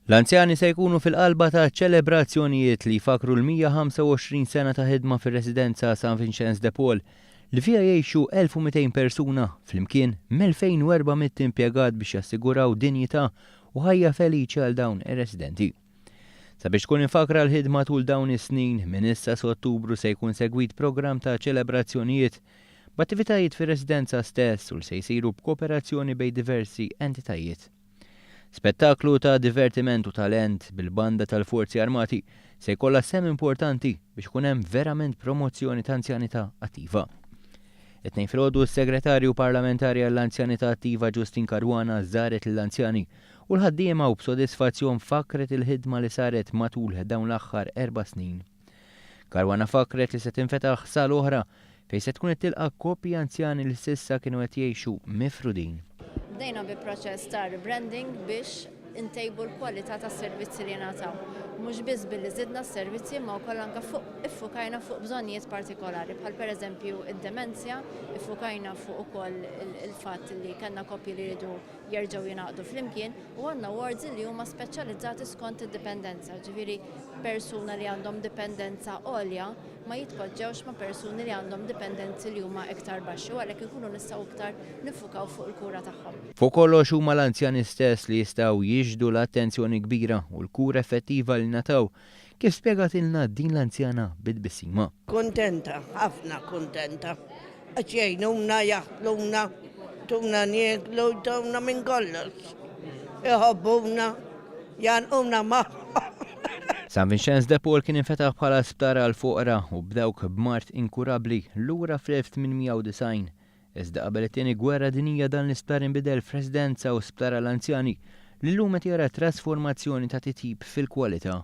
L-anzjani se jkunu fil-qalba ta' ċelebrazzjonijiet li jfakkru l-125 sena ta' ħidma fir-residenza San Vincenz de Paul li fiha jgħixu 1,200 persuna flimkien m'2,400 impjegat biex jassiguraw dinjità u ħajja feliċi għal dawn ir-residenti. Sabiex tkun imfakkra l-ħidma tul dawn is-snin, minn issa s'Ottubru se jkun segwit programm ta' ċelebrazzjonijiet b'attivitajiet fir-residenza stess u li se jsiru b'kooperazzjoni bejn diversi entitajiet. Spettaklu ta' divertiment u talent bil-Banda tal-Forzi Armati se jkollha sehem importanti biex ikun hemm verament promozzjoni ta' anzjanità attiva. It-Tnejn filgħodu s-Segretarju Parlamentari għall-Anzjanità Attiva Justyne Caruana żaret lill-anzjani u l-ħaddiema u b'sodisfazzjon fakkret il-ħidma li saret matul dawn l-aħħar erba' snin. Caruana fakkret li se tinfetaħ sala oħra fejn se tkun qed tilqa' koppji anzjani li s'issa kienu qed jgħixu mifrudin. Bdejna bi proċess ta' rebranding biex intejbu l-kwalità tas-servizzi li jingħataw. Mhux biss billi żidna s-servizzi imma wkoll anke fuq iffukajna fuq bżonnijiet partikolari bħal pereżempju id-demenzja, iffukajna fuq ukoll il-fatt li kellna koppji li jridu jerġgħu jingħaqdu flimkien u għandna wards li huma speċjalizzati skont id-dipendenza, ġifieri persuna li għandhom dipendenza għolja ma jitpoġġewx ma' persuni li għandhom dipendenzi li huma iktar baxxi u għalhekk inkunu nistgħu iktar niffukaw fuq il-kura tagħhom. Fuq kollox huma l-anzjani stess li jistgħu jixhdu l-attenzjoni kbira u l-kura effettiva li ngħataw, kif spjegatilna din l-anzjana bi tbissima. Kuntenta, ħafna kuntenta. Għax jgħinuna, jaħtluna, jtuna nieklu, jtuna minn kollox. Iħobbuna, jgħannquna magħhom. San Vinċenz de Paul kien infetaħ bħala sptar għall-foqra u b'dawk b'mard inkurabbli lura fl-1890. Iżda qabel it-Tieni Gwerra Dinjija dan l-isptar inbidel f'residenza u sptar għall-anzjani li llum qed jara trasformazzjoni ta' titjib fil-kwalità.